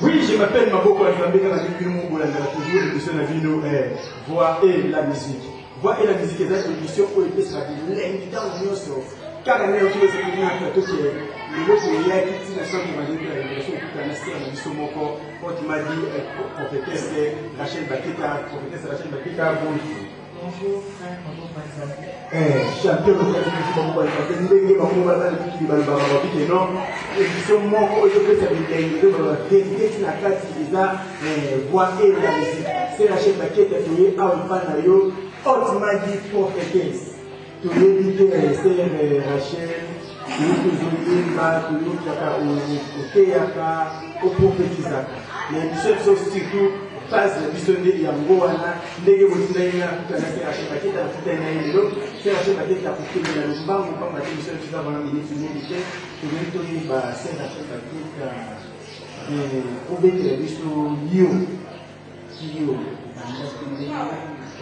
Oui, je m'appelle Maboko Nzambe kaka ndenge bino moko bolandaka toujours émission na bino eh, Voix et la musique. Voix et la musique eza émission oyo epesaka bilengi ntango nyonso kaka ndenge oki bosepeli na plateau ke lelo toyaki ntina centre évangélique de la révélation okutana na sœur na biso moko autrement dit eh, prophétesse Rachel Bakita, prophétesse Rachel Bakita, bonjour. Bonjour frère Maboko Nzambe. Eh, chanteur okati bango balobaka ndenge bango bana mikili balobaka babi ke non émission moko oyo ezopesa bilengi ezobaloba verité ti na kati eza eh, voix et la musique se rachel baketa toye awa epa na yo hautement dit prophétesse toyebi te sœur rachel toyoki ozoyemba toyokaka oteyaka oprofetizaka na émission biso surtout base na biso nde yango wana ndenge botindaki nga nakuta na sœur rachel baketa nakutani na ye lelo sœur rachel baketa kokende na lombangu mpamba te biso biso eza wana miniti mingi te tolingi toyeba sœur rachel baketa obetela biso yo yo obandaki ndenge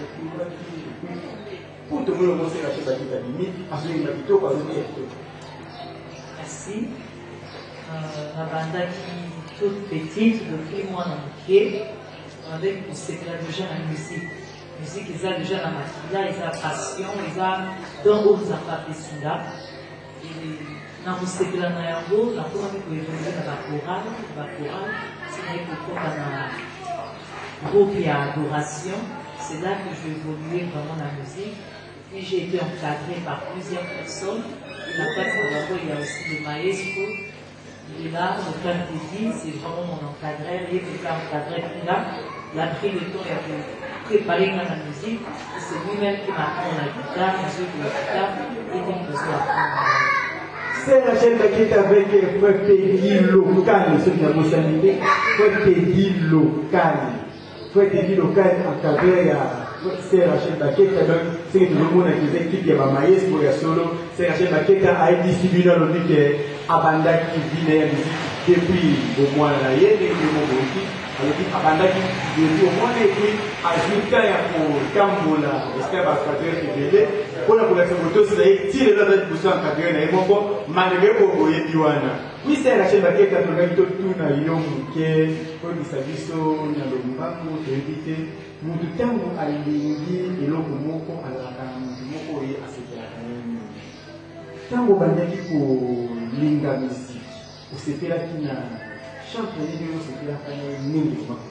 okulaki Po tomoni yango sera te bakita bimi azoyemba kitoko azoteya kitoko. Merci. Euh, nabandaki toute petite depuis mwana moke nabandaki kosepela deja na musique. Musique eza deja na makila, eza passion, eza don oyo Nzambe apesi nga. Na kosepela na yango nakomaki koevolue na bachoral, bachoral ti naye kokota na groupe ya adoration. C'est là que j'ai évolué vraiment la musique. Puis j'ai été encadré par plusieurs personnes. Et na kati na bango, il y a aussi le maestro. Il est là, le frère Teddy, c'est vraiment mon encadreur. Il était encadré là. Il a pris le temps, il a préparé la musique. Et c'est lui-même qui m'apprend la guitare, il joue de la guitare, et donc besoin d'apprendre. C'est Rachel Bakita avec Frère Peggy Local, ceux qui ont sanité, Frère Peggy Local. Frère Peggy Local, encadré à c'est Rachel Baketa, donc c'est que tout le monde a des équipes, il y a ma maestro, il y a solo, c'est Rachel Baketa, a dit bino alobi ke abandaki vie na ye ya musique depuis bomwana na ye ndenge ye moko oyoki alobi abandaki depuis omwana et puis azwi temps ya kotambola esika ba encadreur ebele mpona kolakisa botosi na ye ti lelo aza liboso ya encadreur na ye moko malgré oyo boyebi wana. Oui, c'est Rachel Baketa, tolingaki totuna yo moke oyebisa biso na lombangu toyebi te motu ntango alingi eloko moko azalaka na motu moko oye asepelaka na ye mingi. Ntango obandaki kolinga miziki, osepelaki na chantre nini oyo osepelaka na ye mingi vraiment?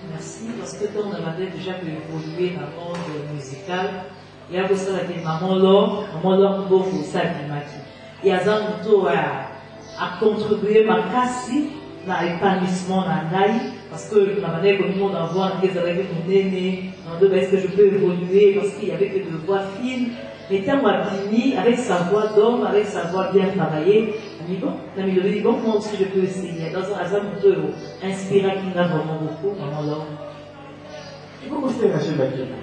Merci, parce que ntango nabandaki déjà koévolue na monde musical, ya kosalaki Maman L'or, Maman L'or Mbongo esi abimaki. Ye aza moto oyo a contribuer makasi na épanouissement na ngai parce que nabandaki komimona voix na ngai ezalaki monene, nabandaki est-ce que je peux évoluer parce qu'il y avait que de voix fines. Mais ntango abimi avec sa voix d'homme, avec sa voix bien travaillée, ami bon, na milobeli bon, moi aussi je peux essayer. Donc aza moto oyo inspiraki nga vraiment beaucoup, Maman L'or. Ebongo sœur Rachel Bakenda,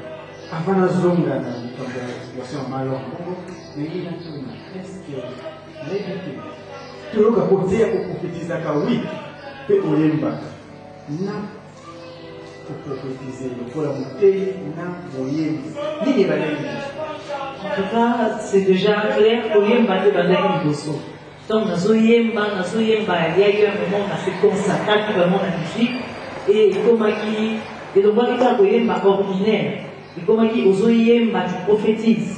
avant nazonga na likambo ya situation ya Maman L'or Mbongo, nalingi natuna, est-ce que nayebi te toyoka koteya koprophétisaka oui mpe oyembaka na koprophétise lokola moteyi na moyembi nini ebandaki liboso? En tout cas, c'est déjà clair, koyemba nde ebandaki liboso. Donc nazoyemba, nazoyemba, il y a eu un moment na se consacraki vraiment na musique et ekomaki elongwaki kaka koyemba ordinaire, ekomaki ozoyemba tu prophétises,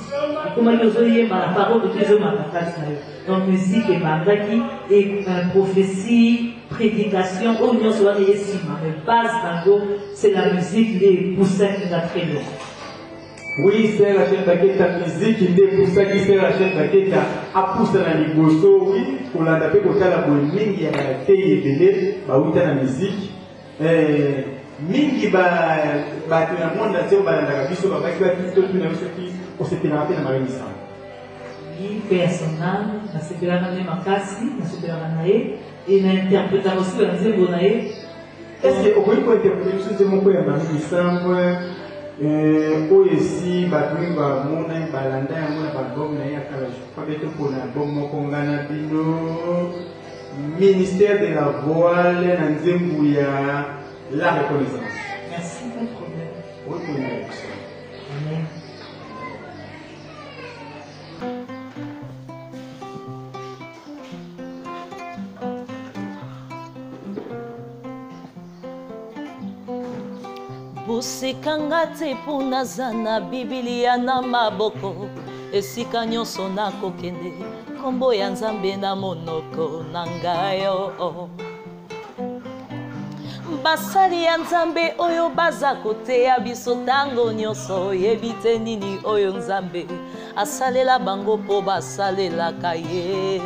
ekomaki ozoyemba la parole de Dieu ezomata kati na yo. Donc musique ebandaki et prophétie, prédication oyo nyonso wana eye nsima, mais base nango c'est la musique nde epusaki nga très loin. Oui, sœur Rachel Baketa, musique nde epusaki sœur Rachel Baketa apusa na liboso. Oui, kolanda mpe kotala boye mingi ya bateyi ebele bauta na musique. Eh, mingi bato na monde entier oyo balandaka biso babaki baki totuna biso soki osepelaka mpe na Marie Misamu. Oui, mpe ya son âme, nasepelaka nde makasi, nasepelaka na ye et na interprétaka aussi ba nzembo na ye. Est-ce que okoki kointerprete biso nzembo moko ya Marie Misamu oyo esi bato mingi bamona balanda yango na baalbum na ye ya kala? Je crois bien topona album moko nga na bino ministère de la voile na nzembo ya la reconnaissance. Merci, pas de problème. Okoki koyembela biso? Amen. Boseka nga te mpo naza na Biblia na maboko, esika nyonso nakokende, nkombo ya Nzambe na monoko na ngai. Oh, oh. Basali ya Nzambe oyo baza koteya biso ntango nyonso, oyebi te nini oyo Nzambe asalela bango mpo basalelaka ye.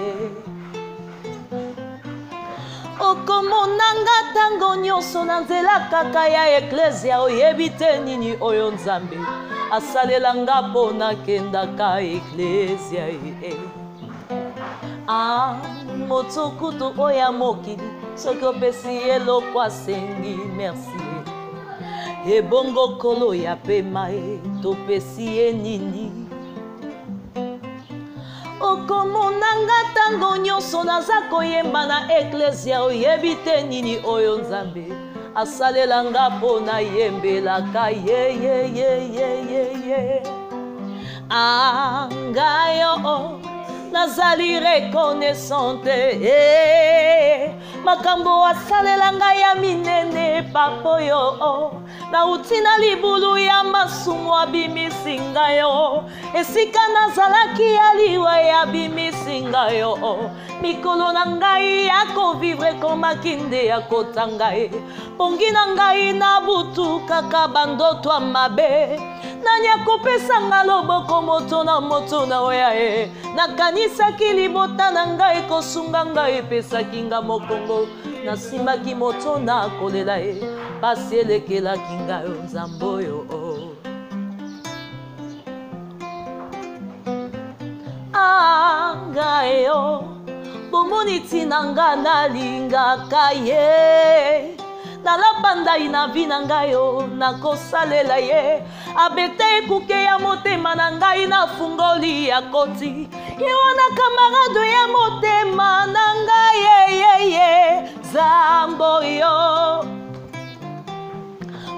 Okomona nga ntango nyonso na nzela kaka ya eklezia, oyebi te nini oyo Nzambe asalela nga mpo nakendaka eklezia. Ye ah, moto kutu oyo ya mokili soki opesi ye eloko asengi merci, ebongo kolo ya pema ye topesi ye nini? Okomona nga ntango nyonso naza koyemba na eklezia, oyebi te nini oyo Nzambe asalela nga mpo nayembelaka ye ye ye ye ye ye. Ah, ngai oh, nazali reconnaissante eh, makambo asalela ngai ya minene papoyo oh. Nauti na libulu ya masumu abimisi ngai yo, esika nazalaki ya liwa abimisi ngai yo. Mikolo na ngai ya kovivre ekomaki nde ya kotanga ye, pongi na ngai na butu kaka bandoto ya mabe. Nani akopesa nga loboko moto na moto na oya ye? Nakanisaki libota na ngai kosunga ngai, epesaki nga mokongo, nasimbaki moto na kolela ye, pasi elekelaki ngai o Nzambe oyo. Ah, ngai o bomoni ntina nga nalingaka ye, nalapa ndai na vi na ngai o nakosalela ye, abeta ekuke ya motema na ngai nafungoli ya koti ye wana kamarade ya motema na ngai yeyeye Nzambe oyo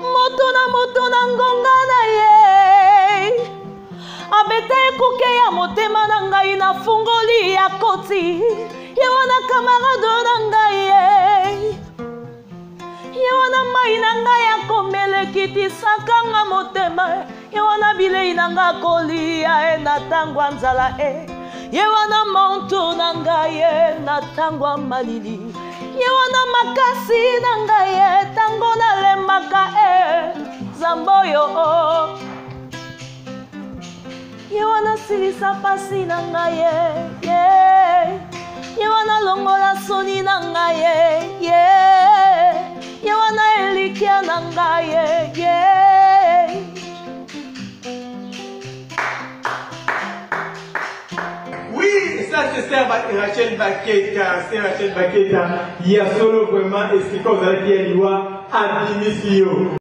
moto na moto na ngonga na ye abeta ekuke ya motema na ngai nafungoli ya koti ye wana kamarade na ngai ye ye wana mai na ngai ya komela ekitisaka nga motema, ye wana bilei na ngai kolia e na ntango ya nzala e, ye wana monto na ngai e na ntango ya malili, ye wana makasi na ngai e ntango nalembaka e Nzambe oyo o. Ye wana silisa pasi na ngai ye, ye. Ye wana longola soni na ngai ye, ye. Ye wana elikya na ngai ye, ye. Oui, ça c'est Sœur Rachel Baketa, Sœur Rachel Baketa, ya solo vraiment esika ozalaki ya liwa abimisi yo.